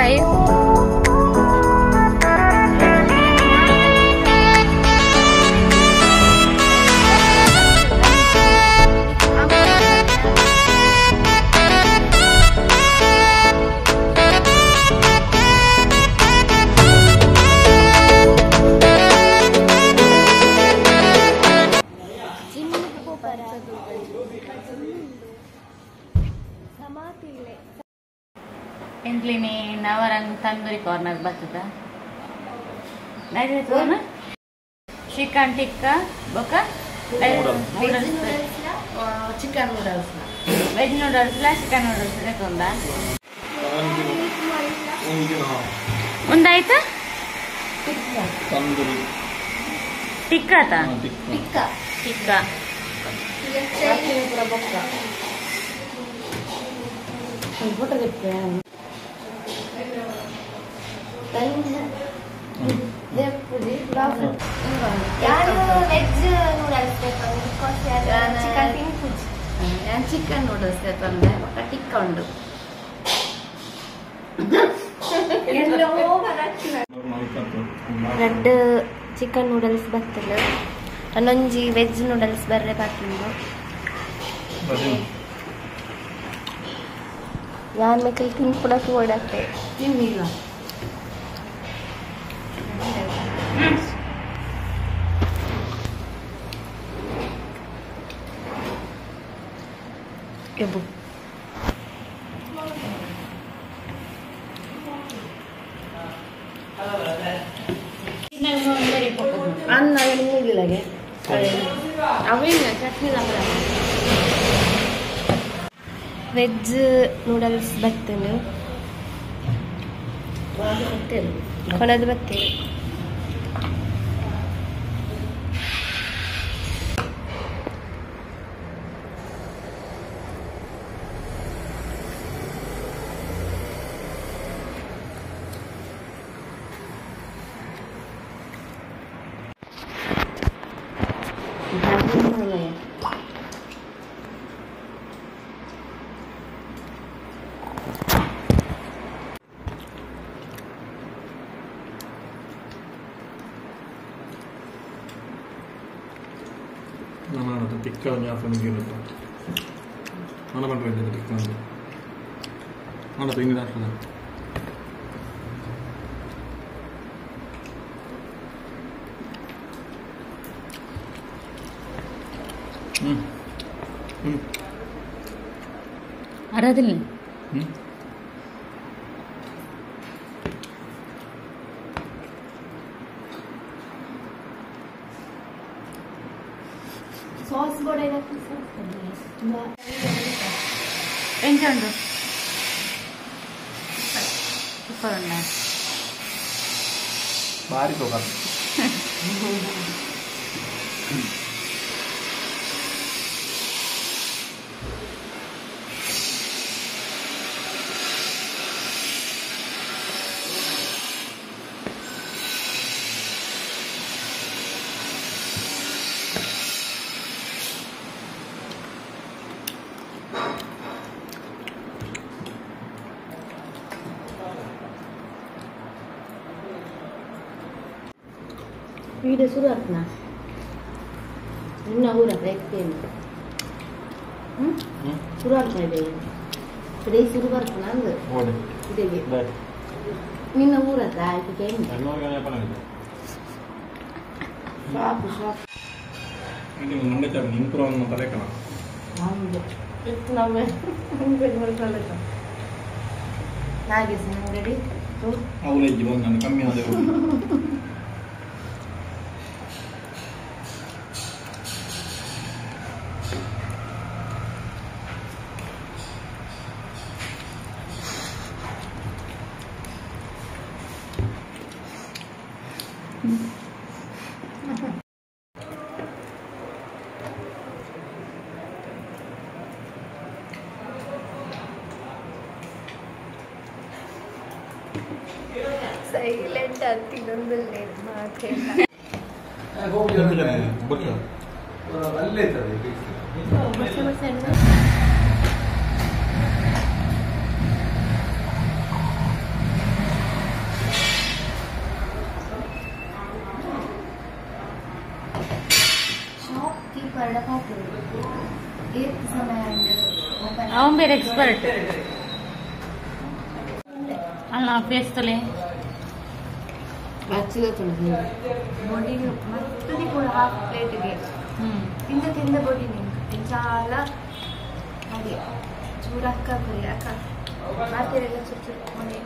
fry. ಎಂಕ್ಲಿನಿ Navrang tandoori corner ಬರ್ತದ chicken tikka ಬೊಕ chicken noodles veg noodles chicken noodles ತೊಂದ ಒಂದಾಯ್ತಾ ಟಿಕ್ಕಾತ tikka tikka veg noodles chicken ತಿನ್ಪುಜಿ ಚಿಕನ್ ನೂಡಲ್ಸ್ ತಂದೆ ಟಿಕ್ಕ ಉಂಡು ರೆಡ್ ಚಿಕನ್ ನೂಡಲ್ಸ್ ಬರ್ತದೆ ಒಂಜಿ ವೆಜ್ ನೂಡಲ್ಸ್ ಬರ್ರೆ ಬಾಕಿ ಯಾನ್ ಮೆಕಲ್ ತಿನ್ಪುಡಕ್ಕೆ ಓಡತ್ತೆ ತಿನ್ನಿಲ್ಲ ಎಬು ಅನ್ನ ಮೂಗಿಲಾಗೆ ಅವೇನು ಚಟ್ನಿ ವೆಜ್ ನೂಡಲ್ಸ್ ಬರ್ತೇನೆ ಕೊನದು ಬರ್ತೇನೆ ಟಿಕ್ಕ ಜ್ಞಾಪನ ಹಣ ಪಂಡ್ರೆ ಟಿಕ್ಕ ಹಣ ತಿಂಡಿ ಹಾಕ್ತದೆ ಹ್ಞೂ ಹ್ಞೂ ಅರದಿಲ್ಲ ಹ್ಞೂ ಸಾಸ್ ಬೋರ್ಡ್ ಎಂಚ ಉಂಟು ಸೂಪರ್ ಉಂಟಾ ಭಾರಿ ತೋಕ ವೀಡಿಯೋ ಶುರು ಆಗ್ತದ ನಿನ್ನ ಊರ ಎತ್ತೇನು ಹ್ಞೂ ಶುರು ಆಗ್ತಾ ಇದೆ ಇದೇ ಶುರು ಬರ್ತದ ಅಂದು ಇದೇ ನಿನ್ನ ಊರ ಹತ್ರ ಆಯ್ತು ಸಾಕು ಸಾಕು ನಾಗೇಶ್ ಅಂಗಡಿ ಕಮ್ಮಿ ಆದ ಸೈಲೆಂಟ್ ಅಂತ ಇನ್ನೊಂದಲ್ಲಿ ಮಾತೇಲ್ಲ. ಕೊರಡ ಪಾತ್ರೆ ಏತ್ ಸಮಯ ಓಪನ್ ಅವನ್ ಬೇರೆ ಎಕ್ಸ್ಪರ್ಟ್ ಅಲ್ಲ ಫೇಸ್ ತೊಲೆ ಬೊಡಿ ಮತ್ತದೇ ಕೂಡ ಹಾಫ್ ಪ್ಲೇಟ್ಗೆ ತಿಂದ ತಿಂದ ಬೊಡಿ ನಿಂಗೆ ಚಾಲ ಅದೇ ಚೂರು ಅಕ್ಕ ಕುರಿ ಅಕ್ಕ ಮಾತೆರೆಲ್ಲ ಚೂರು ಚೂರು ಮೊನ್ನೆ.